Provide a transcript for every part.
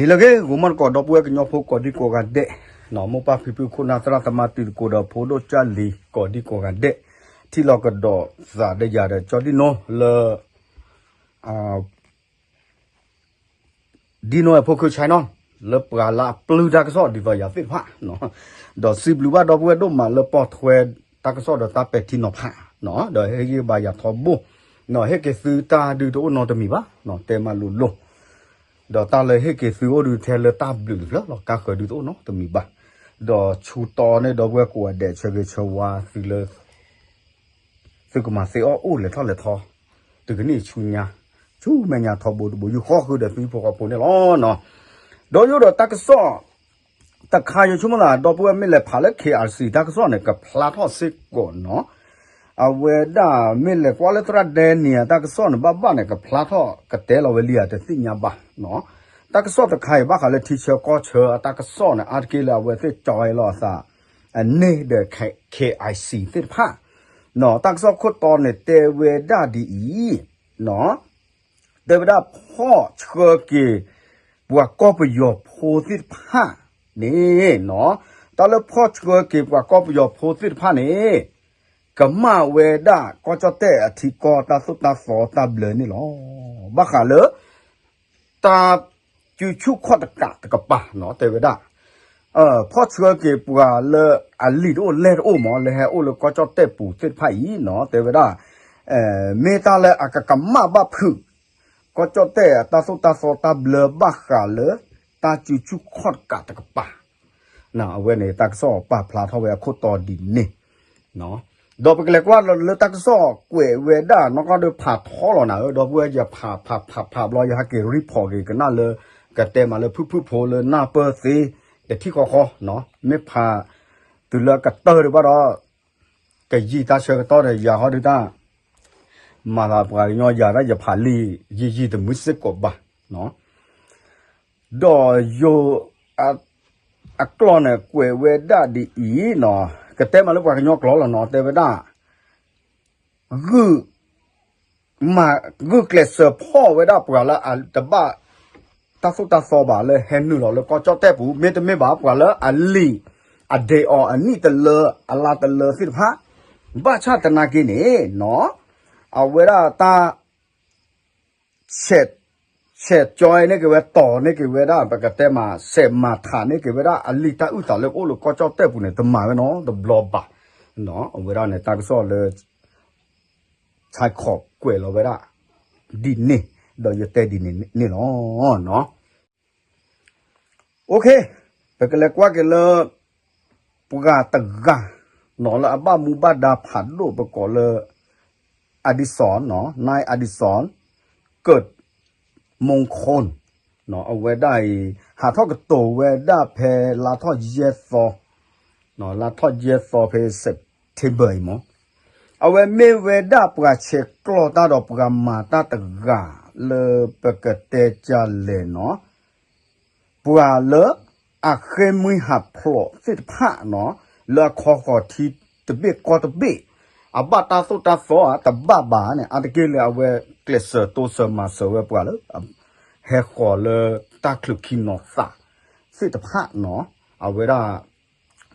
ဒ်လဲၣ်ဂ့ၤ ဂိၤမီၢ်တကိး ဒီပုၢ်ဝဲၢ်ကညီဖိကိးဒံကိးဂၤဒဲး, မိၢ်ပၢ်ဖံဖု ခိၣ်နၢ်သရၣ်သမါ တံၤသကိးဒီးဖိဒိၣ်ကၢ်လံၤ ကိးဒံကိးဂၤဒဲး, ထံၣ်လိာ်ကဒီးသးဒီးယၤဒီးကၠီဒံနိလၢ ဒံနိအဖိခု Channel လၢပှၤလၢအပျုၢ်တၢ်ကစီၣ်ဒ်သိးယၤသ့ၣ်တဖၣ်, ဒီးစံးဘျုးဘၣ်ဒီပုၢ်ဝဲၢ်ဒိၣ်မးလၢပိာ်ထွဲတၢ်ကစီၣ်ဒီးတၢ်ပဲာ်ထံနီၤဖး, ဒီးဟ့ၣ်ဂံၢ်ဘါယၤထီဘိ, ဟ့ၣ်က့ၤသုတၢ်ဒုးတအိၣ်နီတမံၤဘၣ်, တဲမးလိၤလိၤ, ဒီးတၢ်လၢဟ့ၣ်က့ၤသုအိၣ်ဒုးထဲလၢတၢ်ဘျုးတဖျၢၣ်လီၤ ကါဃၢၤဒုးတအိၣ်နီတမံၤဘၣ်, ဒီးဆူတီန့ၣ် ဒီပုၢ်ဝဲၢ်ကိးဂၤဒဲး ဆၢဂ့ၤဆၢဝါသုလၢ သုကမၤသ့အီၣ်အိၣ်လဲၤထီၣ်လဲၤထီ, တကနံၣ်ဆူညါ, ဆူမဲာ်ညါထီဘိတဘိယူၢ်ဃီဃုာ်ဒီးသုဟံၣ်ဖိဃီဖိန့ၣ်လီၤ. ဒီးယိၣ်ဒီးတၢ်ကစီၣ်တခါ ယဆိကမိၣ်သး ဒီပုၢ်ဝဲၢ်မ့ၢ်လဲၤဖးလၢ K R C တၢ်ကစီၣ်န့ၣ် ကဖျါထီၣ်စ့ၢ်ကီးနီၤ, အဝဲဒၣ်မ့ၢ်လဲၤကွၢ်လၢသရၣ်ဒဲနံၤအတၢ်ကစီၣ်န့ၣ် ဘၣ်ဘၣ်န့ၣ် ကဖျါထီၣ်ကတဲလီၤဝဲလံဧါ တသ့ၣ်ညါဘၣ်နီၤ, တၢ်ကစီၣ်တခါအံၤ ဘၣ်ဃးလၢထံဆၢကီၢ်ဆၢအတၢ်ကစီၣ်န့ၣ် အါတက့ၢ်လၢအဝဲသ့ၣ်ကၠီလီၤအသး န့ၣ်ဒီး K I C သ့ၣ်တဖၣ်, တၢ်ကစီၣ်ခိၣ်တီန့ၣ် တဲဝဲဒၣ်ဒ်အံၤ, တဲဝဲဒၣ်ဖီၣ်ဆှၢက့ၤ ပှၤကီၢ်ပယီၤဖိသ့ၣ်တဖၣ်န့ၣ်, တၢ်လၢဖီၣ်ဆှၢက့ၤပှၤကီၢ်ပယီၤဖိသ့ၣ်တဖၣ်န့ၣ်, ကမၣ်ဝဲဒၣ်ကီၢ်ကၠီၣ်တဲၣ်အထံကီၢ်တၢ်သိၣ်တၢ်သီတၢ်ဘျၢန့ၣ်လီၤ. ဘၣ်ဃးလၢ တၢ်စုဆူၣ်ခီၣ်တကးတကပၤနီၤ တဲဝဲဒၣ်, ဖီၣ်ဆှၢက့ၤပှၤလၢအလံာ်တအိၣ်လဲၢ်တအိၣ်မး လၢဟဲအိၣ်လၢကီၢ်ကၠီၣ်တဲၣ်ပူၤသ့ၣ်တဖၣ်အံၤနီၤ တဲဝဲဒၣ်, မ့ၢ်တၢ်လၢအကကမၣ်ဘၣ်ဖုး ကီၢ်ကၠီၣ်တဲၣ်အတၢ်သိၣ်တၢ်သီတၢ်ဘျၢဘၣ်ဃးလၢ တၢ်စုဆူၣ်ခီၣ်တကးတကပၤ အဝဲန့ၣ် တၢ်ကစီၣ်ပာ်ဖျါထီၣ်ဝဲအခိၣ်တီဒ်န့ၣ်, ဒီးပကလဲၤကွၢ်လၢတၢ်ကစီၣ်ကွဲးဝဲဒၣ် နီၢ်ကီၢ်ဒုးဖးထီလီၤနၤဧၢ ဒီပုၢ်ဝဲၢ်ယဖးဖးဖးဖးဘျီ ယဟဲက့ၤ report က့ၤကနၣ်လၢ ကတဲမးလၢဖုၣ်ဖုၣ်ဖိလၢနၢ်ပၢၢ်သ့ တထံၣ်ဃီဃီ, မ့ၢ်ဖးတုၤလၢကတၢၢ်ဒံးဘၣ်ဒီး ကယံာ်တၢ်ဆၢကတီၢ်ဒီး ယၤဟီဒုးတၢ် မၤသးပှၤကညီယၤဒၣ်ယဖးလံာ် ယံာ်ယံာ်တမုာ်စ့ၢ်ကီးဘၣ် ဒီးယိၤ အကျိာ်န့ၣ် ကွဲးဝဲဒၣ်ဒ်အံၤနီၤ, ကတဲမးလၢပှၤကညီကျိာ်လီၤနီၤ, တဲဝဲဒၣ် ဂုာ် မၤ ဂုာ်ကျဲးစၢးဖီၣ်ဝဲဒၣ်ပှၤလၢအတဘၣ် တၢ်သိၣ်တၢ်သီဘၣ်လၢဟဲနုာ်လီၤလၢကီၢ်ကၠီၣ်တဲၣ်ပူၤ, မ့တမ့ၢ်ဘၣ်ပှၤလၢအလံာ် အဒ့အီၤအနံၣ်တလၢ အလါတလၢသ့ၣ်တဖၣ်, ဘၣ်ဆၣ်သနာ်က့န့ၣ်နီၤ, အဝဲဒၣ်တၢ် ဆဲး ဆဲးကၠီန့ၢ်က့ၤဝဲ တီၢ်န့ၢ်က့ၤဝဲဒၣ် ပကတဲမး ဆဲးမၤထးန့ၢ်က့ၤဝဲဒၣ် အလံာ်တၢ်အုၣ်သးလၢကအိၣ်လၢကီၢ်ကၠီၣ်တဲၣ်ပူၤန့ၣ် တမၤဝဲနီတဘျီဘၣ်. အဝဲဒၣ်န့ၣ် တၢ်ကစီၣ်လၢ ဆဲးခိးကွဲးလီၤဝဲဒၣ် ဒ်န့ၣ် ဒီးယတဲဒ်န့ၣ်န့ၣ်လီၤ. OK, ပကလဲၤကွၢ်က့ၤလၢ ပှၤတဂၤနီၤ လၢအဘၣ်မူဘၣ်ဒါဖးဒိၣ် ပကိးလၢ Addison နီၤ နီၢ် Addison ကၢး မူခီၣ် အဝဲဒၣ်အံၤ ဟးထီၣ်ကတိၤဝဲဒၣ်ဖဲလါထီၣ်ယဲၢ်သီ လါထီၣ်ယဲၢ်သီဖဲ September အံၤမး အဝဲမ့ၢ်ဝဲဒၣ်ပှၤဆဲးကျိးတၢ်ဒီးပှၤမၤတၢ်တဂၤ လၢပကတဲကလဲၣ်နီၤ ပှၤလၢအဃ့ၢ်မှံဟးဖျိးသ့ၣ်တဖၣ်နီၤ လၢအခီဃီၤထံတဘ့ၣ်ကီၢ်တဘ့ၣ် အဘၣ်တၢ်သိၣ်တၢ်သီဧါ တဘၣ်ဘၣ်န့ၣ် အါတက့ၢ်လၢအဝဲကျဲးစၢးတိစၢၤမၤစၢၤဝဲပှၤလၢ ဟဲဃီၤလၢတၢ်ချုးခံနီၤသးသ့ၣ်တဖၣ်နီၤ အဝဲဒၣ်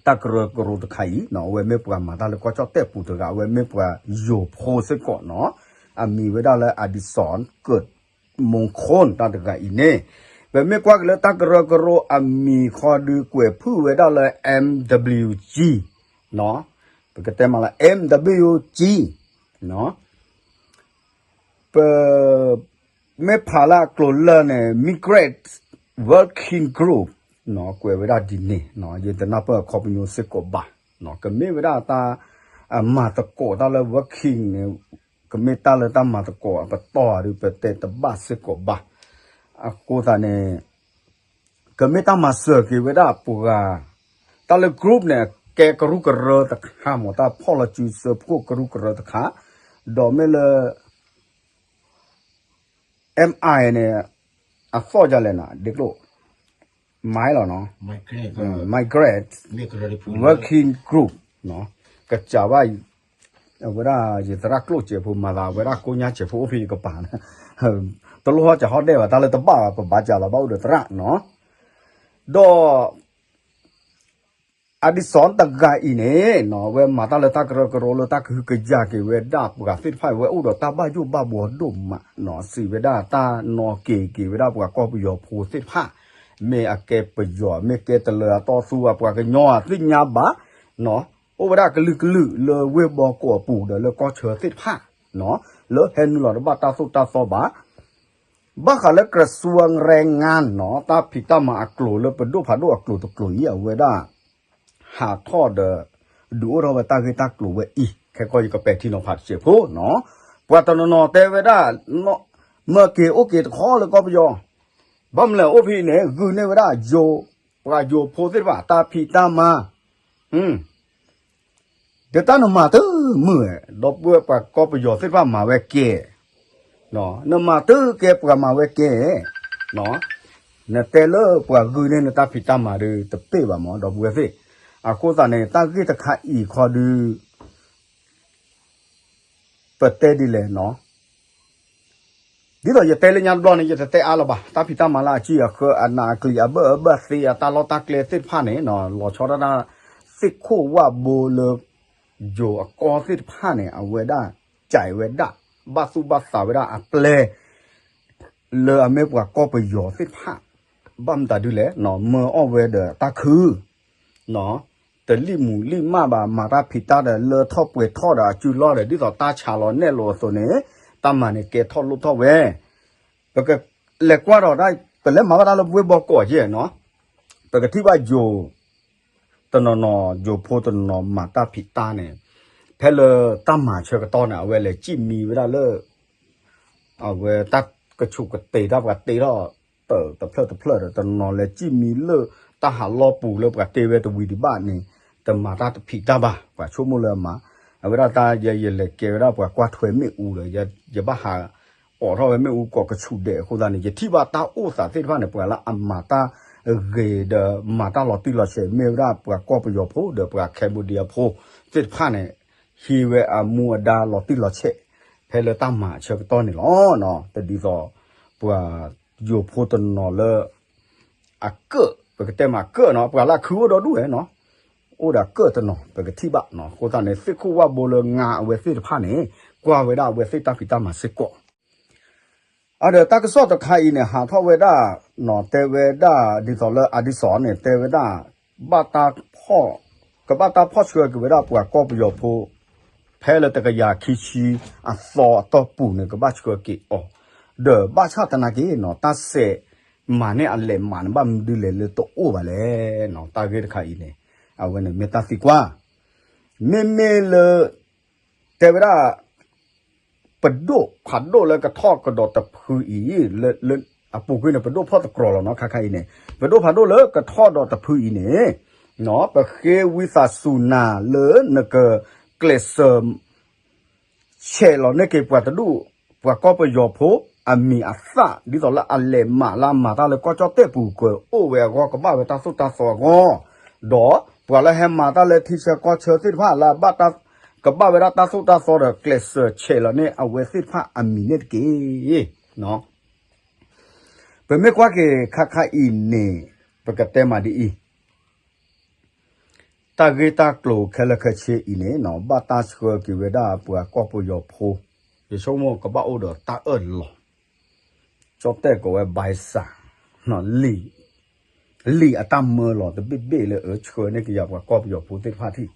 တၢ်ကရၢကရိတခါအံၤနီၤ အဝဲမ့ၢ်ပှၤမၤတၢ်လၢကီၢ်ကၠီၣ်တဲၣ်ပူၤတဂၤ အဝဲမ့ၢ်ပှၤယိၤဖိစ့ၢ်ကီးနီၤ အမံၤဝဲဒၣ်လၢ Addison ကၢး မူခီၣ် တၢ်တဂၤအံၤန့ၣ် ပမ့ၢ်ကွၢ်က့ၤလၢတၢ်ကရၢကရိအမံၤဃီဒုးကွဲးဖုၣ်ဝဲဒၣ်လၢ M W G နီၤ ပကတဲမးလၢ M W G နီၤ ပ မ့ၢ်ဖးလၢအကျိၤလၢာ်န့ၣ် Migrant Working Group နီၤ ကွဲးဝဲဒၣ်ဒ်န့ၣ်နီၤ ယတနၢ်ပၢၢ်အခီပညီစ့ၢ်ကီးဘၣ် ကမ့ၢ်ဝဲဒၣ်တၢ် အမၤသကိးတၢ်လၢ working န့ၣ် ကမ့ၢ်တၢ်လၢတၢ်မၤသကိးအပတီၢ်ဒုး ပတဲတဘၣ်စ့ၢ်ကီးဘၣ် အဃိသတးန့ၣ် ကမ့ၢ်တၢ်မၤစၢၤက့ၤဝဲဒၣ်ပှၤ တၢ်လၢ group န့ၣ် ကဲကရူၢ်ကရၢတခါမး တၢ်ဖီၣ်လီၤစုဆၢဖှိၣ်ကရူၢ်ကရၢတခါ ဒီးမ့ၢ်လၢ M I န့ၣ် အသီၣ်ဒ်လဲၣ်နီၤ ဒ့ကျိၣ် မၤလီၤနီၤ Migrant Working Group နီၤ ကစၢ်ဘၣ် အဝဲဒၣ်ယသရၣ်ကျိၣ်စဲးဖိမၤသး အဝဲဒၣ်ကိးညါစဲးဖိအိၣ်ဖဲယကပၤန့ၣ် တလိၣ်ဟီစၢ်ဟီဒဲးဘၣ် တၢ်လၢတဘၣ်ဘၣ် ပဘၣ်စၢ်လီၤဘၣ်အိၣ်ဒီးသရၣ်နီၤ ဒီး အဒံစီၣ်တဂၤအံၤန့ၣ် အဝဲမၤတၢ်လၢတၢ်ကရၢကရိလၢတၢ်ကဟုကယာ်က့ၤဝဲဒၣ်ပှၤသ့ၣ်တဖၣ် ဝဲအိၣ်ဒီးတၢ်ဘၣ်ယိၣ်ဘၣ်ဘှီဒိၣ်မးနီၤ စံးဝဲဒၣ်တၢ်နီၣ်က့ၤက့ၤဝဲဒၣ်ပှၤကီၢ်ပယီၤဖိသ့ၣ်တဖၣ် မ့ၢ်အကဲပယီၤ မ့ၢ်ကဲတလၢအတီၢ်သူ အပှၤကညီအသ့ၣ်ညါဘၣ်နီၤ အိၣ်ဝဲဒၣ်ကလုာ်ကလုာ်လၢဝ့ၢ်ဘီကီၢ်အပူၤဒီးလၢကီၢ်ဆၢသ့ၣ်တဖၣ်နီၤ လၢဟဲနုာ်လီၤတဘၣ်တၢ်သိၣ်တၢ်သီဘၣ် ဘၣ်ဃးလၢ กระทรวงแรงงาน နီၤ တၢ်ဖံးတၢ်မၤအကျိၤလၢပဒိၣ်ဖးဒိၣ်အကျိၤတကျိၤအံၤ အဝဲဒၣ် ဟးထီၣ်ဒီး ဒုးအိၣ်ထီၣ်ဝဲတၢ်ဂ့ၢ်တၢ်ကျိၤဝဲအံၤ ခဲကီၢ်ယကပဲာ်ထံနီၤဖးတစဲးဖိနီၤ ပှၤတနီၤနီၤတဲဝဲဒၣ် မၢက့ၤအိၣ်က့ၤတခီလၢကီၢ်ပယီၤ ဘၣ်မနုၤလဲၣ်အိၣ်ဖဲအံၤန့ၣ် ဂုာ်န့ၢ်ဝဲဒၣ်ယိၤ ပှၤယိၤဖိသ့ၣ်တဖၣ် တၢ်ဖံးတၢ်မၤ ဒီးတၢ်နမၤတမုာ်ဝဲ ဒီပုၢ်ဝဲၢ်ပှၤကီၢ်ပယီၤသ့ၣ်တဖၣ်မၤဝဲကဲ နမၤတကဲပှၤမၤဝဲကဲ နတဲလၢပှၤဂုာ်န့ၢ်နတၢ်ဖံးတၢ်မၤဒီးတပ့ၢ်ဘၣ်မး ဒီပုၢ်ဝဲၢ်သ့ၣ် အဃိသတးန့ၣ် တၢ်ဂ့ၢ်တခါအံၤခီဒု ပတဲဒ်လဲၣ်နီၤ ဒ်သိးယတဲလၢညါတဘျီန့ၣ် ယတတဲအါလၢၤဘၣ် တၢ်ဖံးတၢ်မၤလၢအစုအခၢ အနးအကျံၤ အဘၢၣ်အဘၣ်သ့ အတၢ်လီၢ်တၢ်ကျဲသ့ၣ်တဖၣ်န့ၣ် လီၤဆီဒၣ်တၢ် သ့ၣ်ခိၣ်ဝၣ်ဘိလၢ ယိၤအကီၢ်သ့ၣ်တဖၣ်န့ၣ် အဝဲဒၣ် ကဲဝဲဒၣ် ဘၣ်သူၣ်ဘၣ်သးဝဲဒၣ်အပျဲၢ် လၢအမ့ၢ်ပှၤကီၢ်ပယီၤသ့ၣ်တဖၣ် ဘၣ်မတၤဒ်လဲၣ် မၢအီၣ်ဝဲဒီးတၢ်ခု တလံၣ်မူၤလံၣ်မၢ်ဘၣ် မၤတၢ်ဖံးတၢ်ဒီးလၢထီၣ်ပှဲၤထီၣ်ဒီးအစုလီၢ်ဒီး ဒ်သိးတၢ်ဆးလီၤနဲၣ်လိာ်အသိးန့ၣ် တၢ်မၤန့ၣ်ကဲထီၣ်လိၣ်ထီၣ်ဝဲ ပကလဲၤကွၢ်ဒီး ပလဲၤမၤဘၣ်တၢ်လၢပဝ့ၢ်ဘီကီးက့နီၤ ပကထံၣ်ဘၣ်ယိၤ တနီၤနီၤ ယိၤဖိတနီၤနီၤမၤတၢ်ဖံးတၢ်န့ၣ် ဖဲလၢတၢ်မၤဆၢကတီၢ်န့ၣ် အဝဲလဲၤစံၣ်မံဝဲဒၣ်လၢ အဝဲတၢ်ကဆူးကတ့ၢ်တၢ်ပှၤတ့ထီၣ် တၢ်တဖျၢၣ်တဖျၢၣ်ဒီး တနီၤလဲၤစံၣ်မံလၢ တၢ်ဟးလီၢ်ပူၤလၢပှၤတ့ဝဲတဝံၤဒံးဘၣ်န့ၣ် တမၤတၢ်တဖံးတၢ်ဘၣ် ပှၤဆိကမိၣ်လၢအမၤ အဝဲဒၣ်တၢ်ယဲယလဲၤကဲဝဲဒၣ်ပှၤကွၢ်ထွဲမ့ၣ်အူဒီး ယဘၣ်ဟး အိးထီၣ်ဝဲမ့ၣ်အူကိးကဆူးဒဲးအဃိသတးန့ၣ် ယထံၣ်ဘၣ်တၢ်အိၣ်သးသ့ၣ်တဖၣ်န့ၣ် ပှၤလၢအမၤတၢ်ဂ့ၤဒီးမၤတၢ်လီၤတံၢ်လီၤဆဲး မ့ၢ်ဝဲဒၣ်ပှၤကီၢ်ပယီၤဖိဒီးပှၤ Cambodia ဖိသ့ၣ်တဖၣ်န့ၣ် ဟံးဝဲအမူအဒါလီၤတံၢ်လီၤဆဲး ဖဲလၢတၢ်မၤအဆၢကတီၢ်န့ၣ်လီၤ. တဒ်သိး ပှၤယိၤဖိတနီၤလၢ အကၢၣ် ပကတဲမးကၢၣ်နီၤ ပှၤလၢအခုအိၣ်ဒီဒူၣ်ဝဲနီၤ အိၣ်ဒီးကၢၣ်တနီၤ ပကထံၣ်ဘၣ်နီၤ အဃိသတးန့ၣ် သ့ၣ်ခိၣ်ဝၣ်ဘိလၢငါအဝဲသ့ၣ်တဖၣ်န့ၣ် ကွၢ်ဝဲဒၣ်အဝဲသ့ၣ်တၢ်ဖံးတၢ်မၤစ့ၢ်ကီး အဒီးတၢ်ကစီၣ်တခါအံၤန့ၣ် ဟးထီၣ်ဝဲဒၣ် တဲဝဲဒၣ် ဒ်သိးလၢအဒံစီၣ်န့ၣ် တဲဝဲဒၣ် ဘၣ်တၢ်ဖီၣ် ကဘၣ်တၢ်ဖီၣ်ဆှၢက့ၤဝဲဒၣ်ပှၤကီၢ်ပယီၤဖိ ဖဲလၢတကယၤခံဆံအသီအတီၢ်ပူၤန့ၣ် ကဘၣ်ဆှၢက့ၤအီၤ ဒီးဘၣ်ဆၣ်သနာ်က့နီၤ တၢ်စဲးမၤန့ၢ်အလဲၤမးန့ၣ် ဘၣ်မနုၤဒ်လဲၣ်လၢတအိၣ်ဘၣ်လဲၣ်နီၤ တၢ်ဂ့ၢ်တခါအံၤန့ၣ် အဝဲန့ၣ်မ့ၢ်တၢ်သံကွၢ် မ့မ့ၢ်လၢ တဲဝဲဒၣ် ပဒိၣ်ဖးဒိၣ်လၢကထီၣ်ကဒီးတဖုအံၤ လၢ လၢ အပူၤကွံာ်န့ၣ် ပဒိၣ်ဖီၣ်သတြီၤလီၤနီၤ ခါခါအံၤန့ၣ် ပဒိၣ်ဖးဒိၣ်လၢကထီၣ်ဒီးတဖုအံၤန့ၣ် ပဃ့ဝံသးစူၤနၤလၢနကကျဲးစၢး ဆဲးလီၤန့ၢ်က့ၤပှၤတဒူၣ် ပှၤကီၢ်ပယီၤဖိ အမံၤအသၣ် ဒ်သိးလၢအလဲၤမးလၢအမၤတၢ်လၢကီၢ်ကၠီၣ်တဲၣ်ပူၤ ကအိၣ်ဝဲအဂီၢ် ကဘၣ်ဝဲတၢ်သိၣ်တၢ်သီအဂီၢ်, ဒီးပှၤလၢဟဲမၤတၢ်လၢထံဆၢကီၢ်ဆၢသ့ၣ်တဖၣ်လၢအဘၣ်တၢ် ကဘၣ်ဝဲဒၣ်တၢ်သိၣ်တၢ်သီဒီး ကျဲးစၢးဆဲးလီၤန့ၢ်အဝဲသ့ၣ်တဖၣ်အမံၤန့ၣ်တက့ၢ်. ပမ့ၢ်ကွၢ်က့ၤခါခါအံၤန့ၣ် ပကတဲမးဒ်အံၤ တၢ်ဂ့ၢ်တၢ်ကျိၤခဲလၢာ်ခဲဆ့အံၤန့ၣ် ဘၣ်တၢ်ဆှၢက့ၤဝဲဒၣ်ပှၤကီၢ်ပယီၤဖိ, ယဆိကမိၣ်ကဘၣ်အိၣ်ဒီးတၢ်အၢၣ်လီၤ, ကၠီၣ်တဲၣ်ကိးဝဲ ဘၣ်စၢ်, လံာ်အတၢ်မၢလီၤတဘ့ၣ်ဘ့ၣ်လၢအဆှၢန့ၢ်က့ၤယၤပှၤကီၢ်ပယီၤဖိသ့ၣ်တဖၣ်ထံၣ်,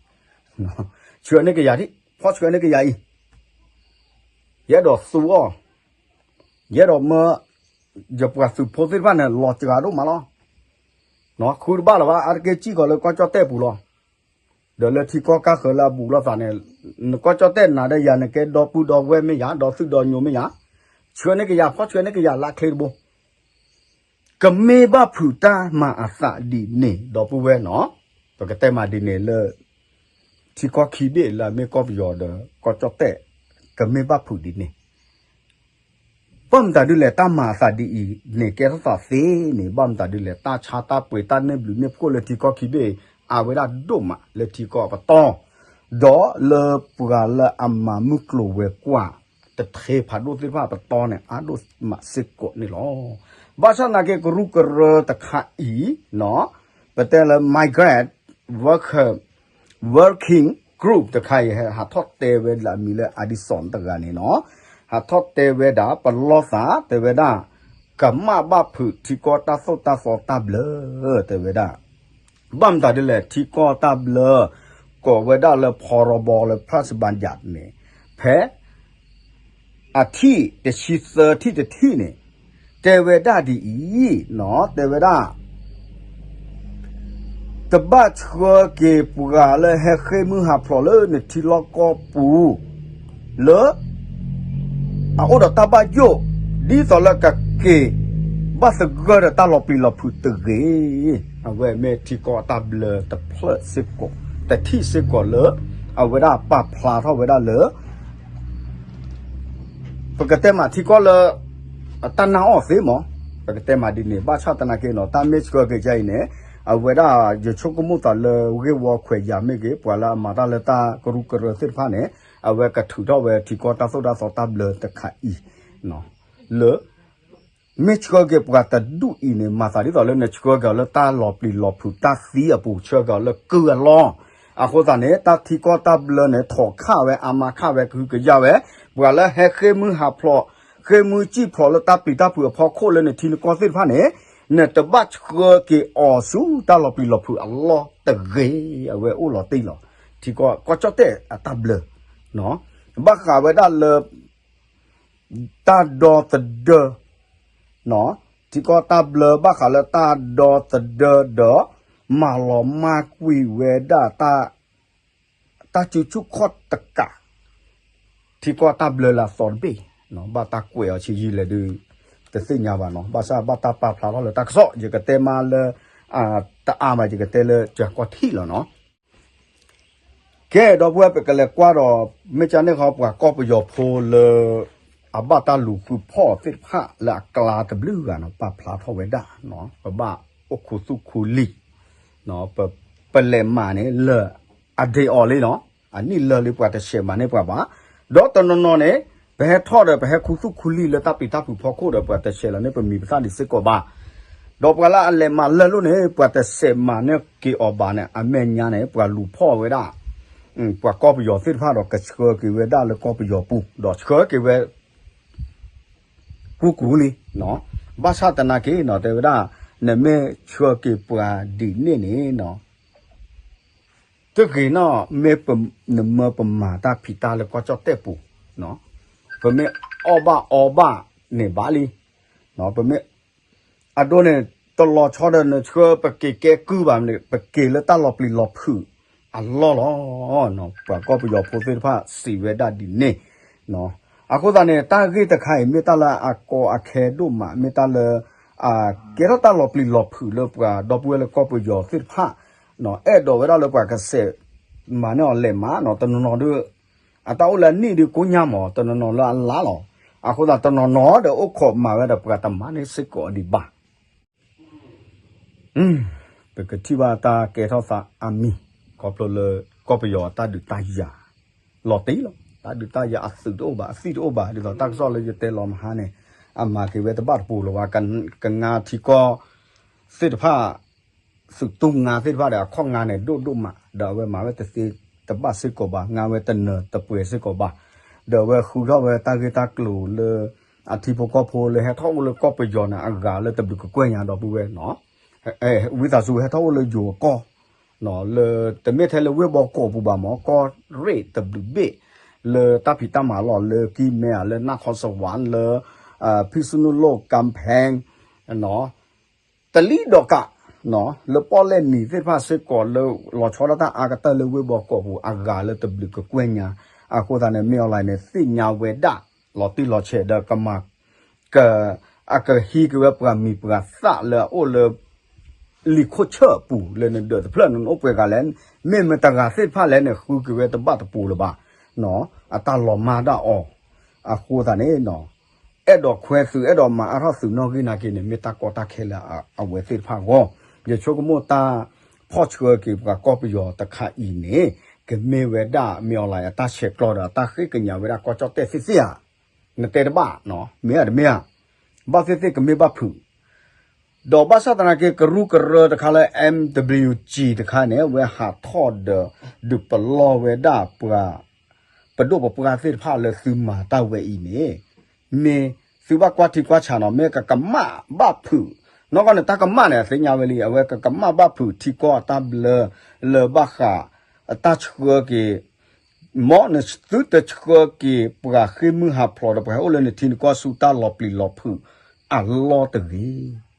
ဆှၢန့ၢ်က့ၤယၤထံၣ်, ဖီၣ်ဆှၢန့ၢ်က့ၤယၤအံၤ, ယအဲၣ်ဒိးသူအီၤ, ယအဲၣ်ဒိးမၢ ယပှၤသုးဖိသ့ၣ်တဖၣ်န့ၣ် လီၤစှၤဒိၣ်မးလီၤ. ဃုတဘၣ်လၢၤဘၣ် အါတက့ၢ်စံၣ်ကီးလၢကီၢ်ကၠီၣ်တဲၣ်ပူၤလီၤ. ဒီးလၢထံကီၢ်ကၢ်ဃၢၤလၢအဘူးလိာ်သးန့ၣ် နကီၢ်ကၠီၣ်တဲၣ်နၤဒီးယၤ နကဲဒီပုၢ်ဒီဝဲၢ်မ့ၢ်ယၤ ဒီးသုးဒီညိမ့ၢ်ယၤ, ဆှၢန့ၢ်က့ၤယၤ ဖီၣ်ဆှၢန့ၢ်က့ၤယၤလၢအချ့တဘိ ကမ့ၢ်ဘၣ်ဖုးတၢ်မၤအသးဒ်န့ၣ် ဒီပုၢ်ဝဲၢ်နီၤ, ပကတဲမးဒ်န့ၣ်လၢ ထံကီၢ်ခံဘ့ၣ်လၢအမ့ၢ်ကီၢ်ပယီၤဒီးကီၢ်ကၠီၣ်တဲၣ် ကမ့ၢ်ဘၣ်ဖုးဒ်န့ၣ် ဘၣ်မတၤဒ်လဲၣ် တၢ်မၤအသးဒ်အံၤန့ၣ် ကဲထီၣ်သးသ့န့ၣ် ဘၣ်မတၤဒ်လဲၣ် တၢ်ဆါတၢ်ပှ့ၤတၢ်န့ၢ်ဘျုးန့ၢ်ဖှိၣ်လၢထံကီၢ်ခံဘ့ၣ် အါဝဲဒၣ်ဒိၣ်မးလၢထံကီၢ်အပတီၢ်, ဒီးလၢပှၤလၢအမၤမုၢ်ကျိၤဝဲၤကွာ် တထ့ဖးဒိၣ်သ့ၣ်တဖၣ်အပတီၢ်န့ၣ် အါဒိၣ်မးစ့ၢ်ကီးန့ၣ်လီၤ. ဘၣ်ဆၣ်သနာ်က့ ကရူၢ်ကရၢတခါအံၤ ပတဲလၢ migrant worker working group တခါအံၤ ဟဲဟးထီၣ်တဲဝဲဒၣ်အမံၤလၢ Addison တဂၤန့ၣ်နီၤ, ဟးထီၣ်တဲဝဲဒၣ် ပလီၢ်သး တဲဝဲဒၣ် ကမၣ်ဘၣ်ဖုးထံကီၢ်တၢ်သိၣ်တၢ်သီတၢ်ဘျၢ တဲဝဲဒၣ် ဘၣ်မတၤဒ်လဲၣ် ထံကီၢ်တၢ်ဘျၢ ကိးဝဲဒၣ်လၢ ဖီရီဘီလၢ ဖရၣ်စဘၣ်ယၣ်န့ၣ် ဖဲ အထံၣ်တဆံသၢထံၣ်တထံၣ်န့ၣ် တဲဝဲဒၣ်ဒ်အံၤနီၤ, တဲဝဲဒၣ် တဘၣ်ဆှၢက့ၤပှၤလၢဟဲဃ့ၢ်မုၢ်ဟးဖျိးလၢနထံလီၢ်ကီၢ်ပူၤ လၢ အအိၣ်ဒီးတၢ်ဘၣ်ယိၣ် ဒ်သိးလၢကက့ၤ ဘၣ်သဂၢၢ်ဒီးတၢ်လီၤပျံၤလီၤဖုးတဂ့ၤ. အဝဲမ့ၢ်ထံကီၢ်အတၢ်ဘျၢတဖျၢၣ်စ့ၢ်ကီး တထံၣ်စ့ၢ်ကီးလၢ အဝဲဒၣ်ပာ်ဖျါထီၣ်ဝဲဒၣ်လၢ ပကတဲမးထံကီၢ်လၢ တၢ်နာ်အီၤသ့မး, ပကတဲမးဒ်န့ၣ် ဘၣ်ဆၣ်သနာ်က့နီၤ တၢ်မ့ၢ်ဆှၢက့ၤဒ်အံၤန့ၣ် အဝဲဒၣ်ယဆိကမိၣ်သးလၢဂ့ၢ်ဝီခွဲးယာ်မ့ၢ်ဂ့ၤ ပှၤလၢအမၤတၢ်လၢတၢ်ကရူၢ်ကရၢသ့ၣ်တဖၣ်န့ၣ် အဝဲကထုးထီၣ်ဝဲထံကီၢ်တၢ်သိၣ်တၢ်သီတၢ်ဘျၢတခါအံၤ လၢ မ့ၢ်ဆှၢက့ၤပှၤတဒူၣ်အံၤန့ၣ် မၤသးဒ်သိးလၢနဆှၢက့ၤအီၤလၢတၢ်လီၤပျံၤလီၤဖုးတၢ်သံအပူၤ ဆှၢက့ၤအီၤလၢကုၢ်အလီၢ်, အဃိသတးန့ၣ် တၢ်ထံကီၢ်တၢ်ဘျၢန့ၣ် ထိးခးဝဲအါမးခးဝဲကဟုကယာ်ဝဲ, ပှၤလၢဟဲဃ့ၢ်မုၢ်ဟးဖျိး ဃ့ၢ်မုၢ်စံၣ်ဖျိးလၢတၢ်ပျံၤတၢ်ဖုးအဖီခိၣ်လၢနထံနကီၢ်သ့ၣ်တဖၣ်န့ၣ် နတဘၣ်ဆှၢက့ၤအီၤဆူတၢ်လီၤပျံၤလီၤဖုးအလီၢ်တဂ့ၤ, အဝဲအိၣ်လီၤတံၢ်လီၤ. ထံကီၢ်ကီၢ်ကၠီၣ်တဲၣ်အတၢ်ဘျၢ ဘၣ်ဃးဝဲဒၣ်လၢ တၢ်ဒီသဒၢ ထံကီၢ်တၢ်ဘျၢဘၣ်ဃးလၢတၢ်ဒီသဒၢဒီး မၤလီၤမၢ်ကွံာ်ဝဲဒၣ် တၢ်စုဆူၣ်ခီၣ်တကး ထံကီၢ်တၢ်ဘျၢလၢအသီတဘ့ၣ်, ဘၣ်တၢ်ကွဲးအီၤဆံးယံာ်လဲၣ်ဒုး တသ့ၣ်ညါဘၣ်နီၤ, ဘၣ်ဆၣ်ဘၣ်တၢ်ပာ်ဖျါထီၣ်လၢတၢ်ကစီၣ် ယကတဲမးလၢ တအါမး ယကတဲလၢကၢၤကီၢ်ထံးလီၤနီၤ. ကဲ ဒီပုၢ်ဝဲၢ် ပကလဲၤကွၢ်ဒီး မ့ၢ်ကန့ၣ်ဃီ ပှၤကီၢ်ပယီၤဖိလၢ အဘၣ်တၢ်လူၤဃုဖီၣ်သ့ၣ်တဖၣ်လၢအကျါတဘျုးဂၤနီၤ ပာ်ဖျါထီၣ်ဝဲဒၣ် ပဘၣ်အိၣ်ခူသူၣ်ခူလံာ် ပလဲၤမၤန့ၣ်လၢအဒ့အီၤလံနီၤ, အနံၣ်လၢလံ ပှၤတဆဲးမၤန့ၢ်ပှၤဘၣ်. ဒီးတနီၤနီၤန့ၣ် ပဟဲထီၣ်ဒီး ပဟဲခူသူၣ်ခူလံာ်လၢတၢ်ပျံၤတၢ်ဖုးဖီခိၣ်ဒီး ပှၤတဆဲးလီၤန့ၢ်ပမံၤပသၣ်ဒံးစ့ၢ်ကီးဘၣ်. ဒီးပှၤလၢအလဲၤမၤလၢာ်လိၣ်န့ၣ် ပှၤတဆဲးမၤန့ၢ်က့ၤအီၤဘၣ်န့ၣ် အမဲာ်ညါန့ၣ် ပှၤလူၤဖီၣ်ဝဲဒၣ် ပှၤကီၢ်ပယီၤသ့ၣ်တဖၣ်ဒီး ကဆှၢက့ၤဝဲဒၣ်လၢကီၢ်ပယီၤပူၤ ဒီးဆှၢက့ၤဝဲ ကူကူလံ. ဘၣ်ဆၣ်သနာ်က့နီၤ တဲဝဲဒၣ် နမ့ၢ်ဆှၢက့ၤပှၤဒ်န့ၣ်န့ၣ်နီၤ တဂ့ၤနီၤ မ့ၢ်နမၢပမၤတၢ်ဖံးတၢ်လၢကီၢ်ကၠီၣ်တဲၣ်ပူၤ, ပမ့ၢ်အီၣ်ဘၣ်အီဘၣ်န့ၣ်ဘၣ်လံ. ပမ့ၢ် အဒိန့ၣ် တလီၤဆီဒီးနဆှၢပက့ၤကဲကုၢ်ဘၣ်န့ၣ် ပက့ၤလၢတၢ်လီၤပျံၤလီၤဖုးအလီၢ်လီၤ. ပှၤကီၢ်ပယီၤဖိသ့ၣ်တဖၣ်စံးဝဲဒၣ်ဒ်န့ၣ် အဃိသတးန့ၣ် တၢ်ဂ့ၢ်တခါအံၤ မ့ၢ်တၢ်လၢအကီအခဲဒိၣ်မး မ့ၢ်တၢ်လၢ ကဲထီၣ်တၢ်လီၤပျံၤလီၤဖုးလၢပှၤဒီပုၢ်ဝဲၢ်လၢကီၢ်ပယီၤသ့ၣ်တဖၣ် အဲၣ်ဒိးဝဲဒၣ်လၢပှၤကဆဲးမၤန့ၢ်အီၤလဲၤမးနီၤ တနီၤနီၤဒီး အတၢ်အိၣ်လၢအနံၣ်ဒုးကိညါမး တနီၤနီၤလၢအလါလီၤ. အဃိသတးတနီၤနီၤဒီးအိၣ်ခိးမၤဝဲဒီး ပှၤတမၤန့ၢ်စ့ၢ်ကီးအီၤဒံးဘၣ်. ပကထံၣ်ဘၣ်တၢ်ကဲထီၣ်သးအါမံၤ ခီဖျိလၢကီၢ်ပယီၤတၢ်ဒုးတၢ်ယၤ လီၤတံၢ်လီၤ. တၢ်ဒုးတၢ်ယၤအသုးတအိၣ်ဘၣ် အသံၣ်တအိၣ်ဘၣ် ဒ်သိးတၢ်ကစီၣ်လၢယတဲလီၤမဟါန့ၣ် အမၤက့ၤဝဲတဘၣ်တပူၤလၢၤဘၣ်. ကငါထံကီၢ်သ့ၣ်တဖၣ် သုးတူၢ်ငါသ့ၣ်တဖၣ်ဒီး အခီၣ်ငါန့ၣ်ဒိၣ်ဒိၣ်မး ဒီးအဝဲမၤဝဲတသ့တဘၣ်စ့ၢ်ကီးဘၣ် ငါဝဲတနၢၤတပှဲၤစ့ၢ်ကီးဘၣ်. ဒီးအဝဲဃုထီၣ်ဝဲတၢ်ဂ့ၢ်တၢ်ကျိၤလၢ အထံဖိကီၢ်ဖိလၢဟဲထီၣ်အိၣ်လၢကီၢ်ပယီၤန့ၣ် အဂၤလၢတဘျုးကကွဲၢ်ညါဒီပုၢ်ဝဲၢ်နီၤ ဝံသးစူၤဟဲထီၣ်အိၣ်လၢယိၤကီၢ် လၢတမ့ၢ်ထဲလၢဝ့ၢ်ဘီကီးပူၤဘၣ်မး ကီၢ်ရ့ၣ်တဘျုးဘ့ၣ် လၢတၢ်ဖံးတၢ်မၤလီၢ်လၢကံၢ်မဲလၢနၢ်ခီစဝးလၢ ဖံးစနူလိၣ် ကၣ်ဖဲၣ် တလံဒီးကး လၢပီၣ်လဲၣ်နံၤသ့ၣ်တဖၣ်စ့ၢ်ကီးလၢ လီၤဆီဒၣ်တၢ်အါကတၢၢ်လၢဝ့ၢ်ဘီကီးပူၤ အဂၤလၢတဘျုးကကွဲၢ်ညါ အဃိသတးန့ၣ် မ့ၢ်အီၤလၢန့ၣ် သ့ၣ်ညါဝဲဒၣ် လီၤတံၢ်လီၤဆဲးဒီးကမၤ က အကဟံးက့ၤဝဲပှၤမံၤပှၤသၣ်လၢအအိၣ်လၢ လံာ်ခိၣ်ဆၢၣ်အပူၤလၢနဒၢးတဖျၢၣ်န့ၣ် နအိၣ်ပှဲၤဂၤလဲၣ်, မ့ၢ်မတၤဂၤသ့ၣ်တဖၣ်လဲၣ်န့ၣ် ဃုက့ၤဝဲတဘၣ်တပူၤလၢၤဘၣ်, အတၢ်လီၤမၢ်ဒၣ်အီၤ, အဃိသတးန့ၣ် အဲၣ်ဒိးခွဲသုး အဲၣ်ဒိးမၤအါထီၣ်သုးနီၣ်ဂံၢ်နာ်က့န့ၣ် မ့ၢ်တၢ်ကီတၢ်ခဲလၢအဝဲသ့ၣ်တဖၣ်အဂီၢ်, ယဆိကမိၣ်တၢ်ဖီၣ်ဆှၢက့ၤပှၤကီၢ်ပယီၤတခါအံၤန့ၣ် ကမ့ၢ်ဝဲဒၣ်မ့ၢ်အီၤလၢအတၢ်ဆဲးကျိးဒီးအတၢ်ဃ့ကညးဝဲဒၣ်ကီၢ်ကၠီၣ်တဲၣ်သ့ၣ်သ့ၣ်ဧါ, နတဲတဘၣ်, မ့ၢ်ဧါတမ့ၢ်ဧါ, ဘၣ်သ့ၣ်သ့ၣ်ကမ့ၢ်ဘၣ်ဖုး ဒီးဘၣ်ဆၣ်သနာ်က့ ကရူၢ်ကရၢတခါလၢ M W G တခါန့ၣ် အဝဲဟးထီၣ်ဒီး ဒုးပလီၢ်ဝဲဒၣ်ပှၤ ပဒိၣ်ပပှၢ်သ့ၣ်တဖၣ်လၢသုမၤတၢ်ဝဲအံၤန့ၣ် မ့ၢ်သုဘၣ်ကွၢ်ထံကွၢ်ဆးနီၤ မ့ၢ်ကကမၣ်ဘၣ်ဖုး, နီၢ်ကီၢ်န့ၣ် တၢ်ကမၣ်န့ၣ် အသ့ၣ်ညါဝဲလံ အဝဲကကမၣ်ဘၣ်ဖုးထံကီၢ်အတၢ်ဘျၢ လၢဘၣ်ဃး အတၢ်ဆှၢက့ၤ မ်နသုတဆှၢက့ၤ ပှၤဃ့ၢ်မုၢ်ဟးဖျိးဒီးပှၤဟဲအိၣ်လၢနထံနကီၢ်ဆူတၢ်လီၤပျံၤလီၤဖုးအလီၢ်တဂ့ၤ.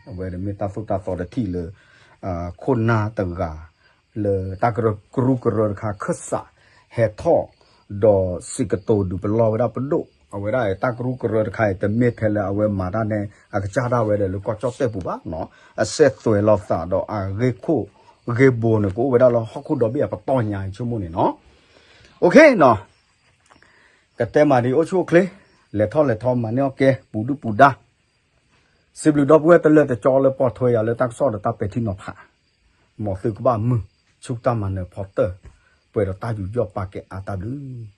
အဝဲမ့ၢ်တၢ်သိၣ်တၢ်သီတထံၣ်လၢ ခိၣ်နၢ်တဂၤ လၢတၢ်ကရူၢ်ကရၢတခါ ခၢၣ်စးဟဲထီၣ် ဒီးစံးကတိၤဒုးပလီၢ်ဝဲဒၣ်ပဒိၣ် အဝဲဒၣ်တၢ်ကရူၢ်ကရၢတခါအံၤ တမ့ၢ်ထဲလၢအဝဲမၤတၢ်န့ၣ် အကစၢ်ဒၣ်ဝဲဒီးလၢကီၢ်ကၠီၣ်တဲၣ်ပူၤဘၣ်နီၤ အစဲသွဲးလိာ်သးဒီးအဂ့ၢ်ခိၣ်ဂ့ၢ်ဘိန့ၣ် ကအိၣ်ဝဲဒၣ်လၢဟီၣ်ခိၣ်ဒီဘ့ၣ်အပတီၢ်ညါအံၤ ဆိကမိၣ်န့ၣ်နီၤ. အိၣ်ခ့နီၤ ကတဲမၤဒ်အိၣ်ဆူၣ်အိၣ်ချ့ လဲၤထီၣ်လဲၤထီမၤန့ၢ်အီၣ်ကဲ ပူၤဒုၣ်ပူၤဒါ စံးဘျုးဒီပုၢ်ဝဲၢ်တလၢတကၠီလၢပိာ်ထွဲယၤလၢတၢ်ကစီၣ်ဒီးတၢ်ပဲာ်ထံနီၤဖး, မ်သုကဘၣ်မုာ် ဆူတၢ်မၤနၢၤဖီတၢၢ် ပှဲၤဒီးတၢ်ယူးယီၣ်ပာ်ကဲအါတၢ်ဘျုး